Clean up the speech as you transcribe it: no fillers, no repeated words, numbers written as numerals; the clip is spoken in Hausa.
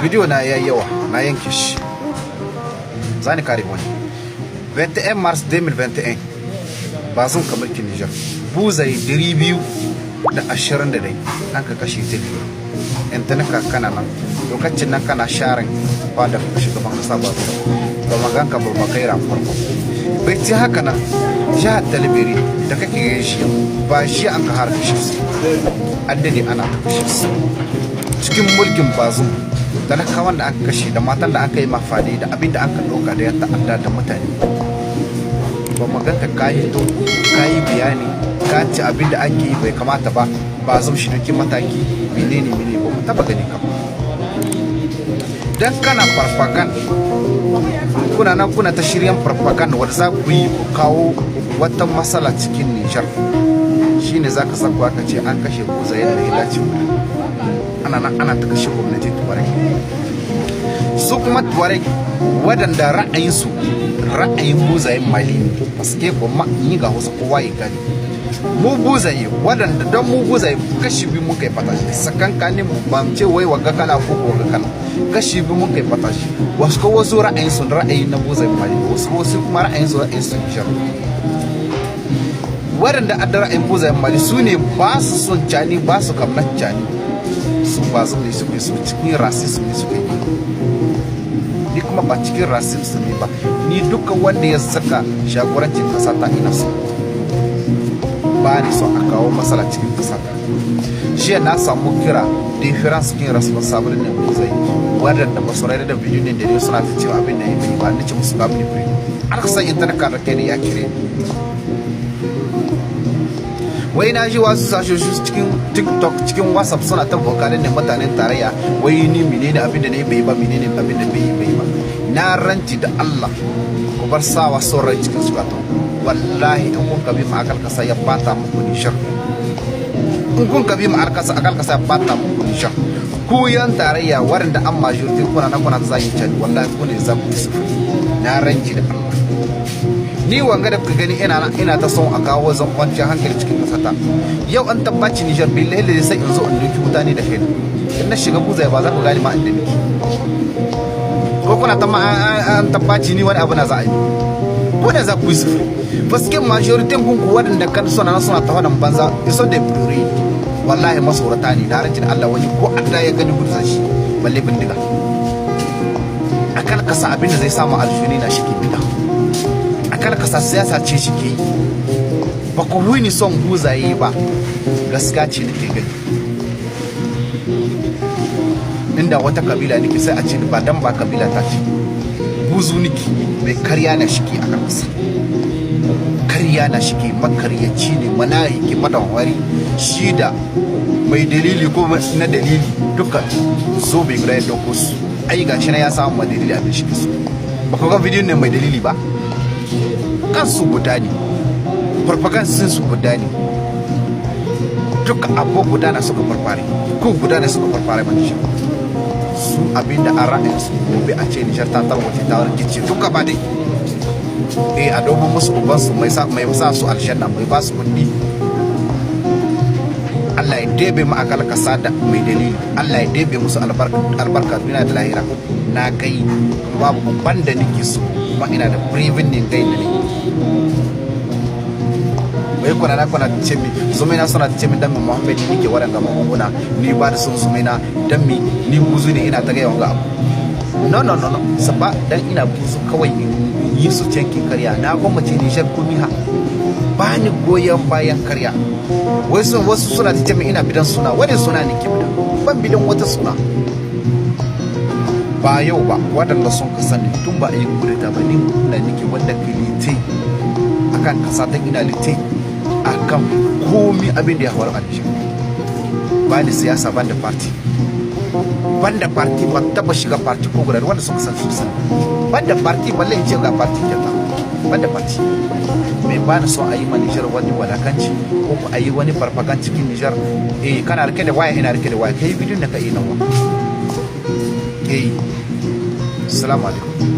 Video na yayi yawa, na yanke shi. Zani kare wani. 21 mars 2021, Bazoum ka mulkin Niger. Buzai 220 da dai an ka kashe ta biyu. Intanet kana nan lokacin nan kana sharin fadar shugaban kasa, ba ba maganka ba, ba kai farko bai ci haka nan. Jihar Talibiri da kake gani shi ba shi an ka har kashe su, an dade ana ta kashe su cikin mulkin Bazoum. Talakawan da aka kashe da matan da aka yi mafadi da abin da aka ɗauka da ya ta'adda da mutane, ba mu ganka ka hito ka yi bayani, ka ci abin da ake yi bai kamata ba, Bazoum shi doki mataki, menene menene, ba mu taba gani ka ba. Dan kana farfagan, kuna nan kuna ta shiryan farfagan wanda za ku yi ku kawo wata matsala cikin Nijar. Shine za ka sako aka ce an kashe buza yadda ya dace. Ana nan ana ta kashe gwamnati Tuareg. Su kuma Tuareg waɗanda ra'ayinsu ra'ayin buzayen Mali ne, paske kuma in yi ga Hausa kowa ya gani. Mu buzaye waɗanda don mu buzaye kashi biyu muka yi fatashi sakankanin mu, ban ce wai wagga kala ko wagga kala, kashi biyu muka yi fatashi. Wasu ko wasu ra'ayin su ra'ayin na buzayen Mali, wasu ko wasu kuma ra'ayin su ra'ayin su Nijar. Waɗanda adda ra'ayin buzayen Mali su ne ba su son Cani, ba su kamnar Cani, su ba su ne suke so, cikin racism ne suke yi. Ni kuma ba cikin racism ne ba. Ni duka wanda ya saka shagorancin kasa ta ina so, ba ni son a kawo matsala cikin kasa ta. Jiya na samu kira difference cikin responsable ne zai waɗanda ba su da bidiyo ne da ne suna ta cewa abin da ya bai ba. Nace musu babu ne an san internet da kai ne ya kire. Wai na ji wasu sashoshi cikin TikTok, cikin WhatsApp, suna ta vokalin ne mutanen tarayya, wai ni menene abin da ne bai ba, menene abin da bai ba. Na ranci da Allah, ku bar sawa son rai cikin zukatan. Wallahi in kun kabi ma akal kasa ya bata muku nishar, in kun kabi ma akal kasa ya bata muku nishar. Ku yan tarayya waɗanda an majority, kuna na kuna ta zagin Cani, wallahi ku ne za ku yi sufuri. Na ranci da Allah, ni wanga da kuka gani ina ta son a kawo zan kwanciyar hankali cikin kasata. Yau an tabbaci Nijar, billahi da sai in zo in doki mutane da kai. In na shiga buzai ba za ku gane ma inda nake ko kuna ta ma an tabbaci ni wani abu na za a yi. Ko da za ku yi sufuri, paske majority kun ku waɗanda kan suna suna ta wannan banza iso da bure, wallahi masorata ne. Na rajin Allah, wani ko Allah ya gani gudu shi, balle bindiga. Akal kasa abin da zai samu aljuni na shi ke bida. Akal kasa siyasa ce shi ke yi. Ba ku ni son buzaye ba, gaskiya ce nake gani. Inda wata kabila nake sai a ce ba dan ba kabila ta ce. Buzu niki mai karya na shike a kasa, karya na shike, makaryaci ne, manahiki, madanwari. Shi da mai dalili ko na dalili duka zo bai guda ya dauko su. Ai gashi na ya samu mai dalili abin shi su. Ba ku ga bidiyon ne mai dalili ba? Kansu guda ne, farfagan sun su guda ne, duka abu guda na suka farfare ko guda ne suka farfare ba shi su. Abinda an ra'ayin su, gobe a ce Nijar ta tarwace, ta rikice duka ba dai. Eh, a dogon musu ubansu mai sa su aljanna, mai ba su kuɗi. Allah ya debe mu akal kasa da mai dalili. Allah ya debe musu albarka, albarka duniya da lahira. Na kai babu uban da nake so, kuma ina da privin ne gai da ne. Wai kuna na kuna ce mi zumina, suna ce mi dan mi Muhammad ni ke waɗanga magunguna, ni ba da son zumina dan mi ni buzu ne. Ina ta ga yawan ga abu. No, no, no, no, saba dan ina buzu kawai in yi su cenkin karya. Na gwammace Nijar komi ha ba ni goyon bayan karya. Wasu suna ta ce min ina bidan suna. Wani suna ne ke bidan? Ban bidan wata suna. Ba yau ba, waɗanda sun ka sani tun ba a yi kudeta ba, ni ina nike wanda ke lite akan kasa ta, ina lite akan komi abin da ya faru a Nijar. Ba ni siyasa, ban da parti, ban da parti, ban taba shiga parti ko guda. Wanda suka san su san ban da parti, balle in ce ga parti kyauta. Ban da parti. Mai ba ni son a yi ma Nijar wani wadakanci ko ku a yi wani farfagan cikin Nijar. Eh, kana rike da waya, ina rike da waya, kai bidiyon da ka yi nawa. Eh, assalamu alaikum.